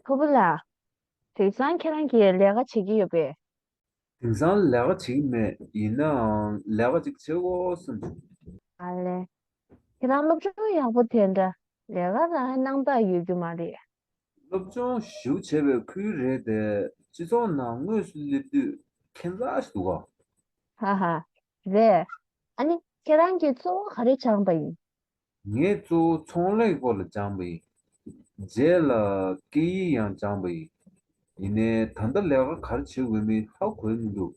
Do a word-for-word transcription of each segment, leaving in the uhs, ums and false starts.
ཕུར་བུ་ལགས། དེང་སང་ཁྱེད་རང་གིས་ལས་ཀ་བྱེད་ཀྱི་ཡོད་པས། དེང་སང་ལས་ཀ་བྱེད་ཀྱི་མེད། ཡིན་ནའང་ལས་ཀ་ཅིག་བྱེད་དགོས་བསམ་བྱུང་། ཨ་ལས། ཁྱེད་རང་སློབ་སྦྱོང་ཡག་པོ་དེ་འདྲ་ལས་ཀ་རང་གནང་སྟངས་ཡོད་རྒྱུ་མ་རེད། སློབ་སྦྱོང་ཞེ་པོ་བྱས་པའི་ཁུལ་རེད་དེ། སྤྱི་ཚོགས་ནང་དངོས་སུ་སླེབས་དུས་ཁྱད་མཚར་ཞིག་འདུག་ག། ཧ་ཧ། རེད། ཨ་ནི་ཁྱེད་རང་གིས་གཙོ་བོ་ག་རེ་སྦྱངས་པ་ཡིན། ངས་གཙོ་བོ་ཚོང་ལས་ཀྱི་སྐོར་ལ་སྦྱངས་པ་ཡིན། རྗེས་ལ་སྐད་ཡིག་ཡང་སྦྱངས་པ་ཡིན། ཡིན་ནའི་ད་ལྟ་ལས་ཀ་ག་རེ་བྱེད་དགོས་མིན་ཧ་གོ་མི་འདུག།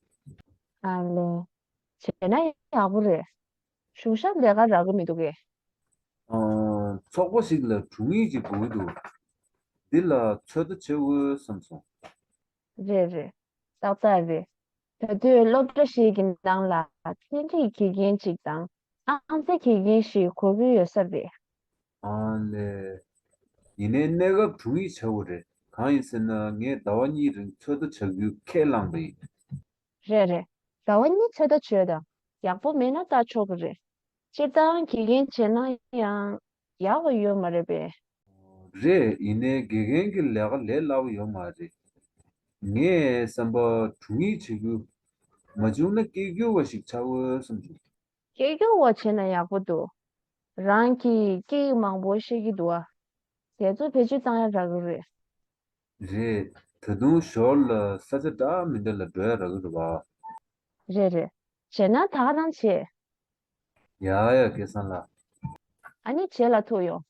ཨ་ལས། བྱས་ན་ཡག་པོ་རེད། གཞུང་ཞབས་ལས་ཀ་རག་གི་མི་འདུག་གས། ཨ། ཚོགས་པ་ཞིག་ལ་དྲུང་ཡིག་ཅིག་དགོས་ཀྱི་འདུག། འདི་ལ་ཚོད་ལྟ་བྱེད་དགོས་བསམ་སོང་། རེད་རེད། ཏག་ཏག་རེད། ད་དུང་སློབ་གྲྭ་ཞིག་གི་ནང་ལ་ཚན་རིག་དགེ་རྒན་ཅིག་དང་ཨང་རྩིས་དགེ་རྒན་ཞིག་དགོས་ཀྱི་ཡོད་ས་རེད། ཨ་ལས། ཡིན་ནའི་གནས་སྐབས་དྲུང་ཡིག་བྱ་དགོས་རེད། གང་ཡིན་ཟེར་ན་ངས་ཟླ་བ་གཉིས་རིང་ཚོད་ལྟ་བྱ་རྒྱུ་ཁས་བླངས་པ་ཡིན། རེད་རེད། ཟླ་བ་གཉིས་ཚོད་ལྟ་བྱོས་དང་། ཡག་པོ་མེད་ན་ལྟ་ཆོག་གི་རེད། སྤྱིར་བཏང་དགེ་རྒན་བྱས་ན་ཡང་ཡག་པོ་ཡོད་མ་རེད་པས། རེད། ཡིན་ནའི་དགེ་རྒན་གྱི་ལས་ཀ་ལས་སླ་པོ་ཡོད་མ་རེད། ངས་བསམ་པ་དྲུང་ཡིག་བྱེད་རྒྱུ་མ་བྱུང་ན་སྐད་སྒྱུར་བ་ཞིག་ཆགས་འོས་བསམ་བྱུང་། སྐད་སྒྱུར་བ་བྱས་ན་ཡག་པོ་འདུག། རང་གིས་སྐད་ཡིག་མང་པོ་ཤེས་ཀྱི་འདུག་ཨ། དེ་ཚོ་བེད་སྤྱོད་བཏང་ཡ་རག་གི་རེད། རེད། ད་དུང་ཞོར་ལ་ས་ཆ་འདྲ་མི་འདྲ་ལ་འགྲོ་ཡ་རག་གི་རེད་པ། རེད་རེད། བྱས་ན་ད་ག་རང་བྱེད། ཡ་ཡ་སྐལ་བཟང་ལགས། ཨ་ནི་རྗེས་ལ་ཐུག་ཡོང་།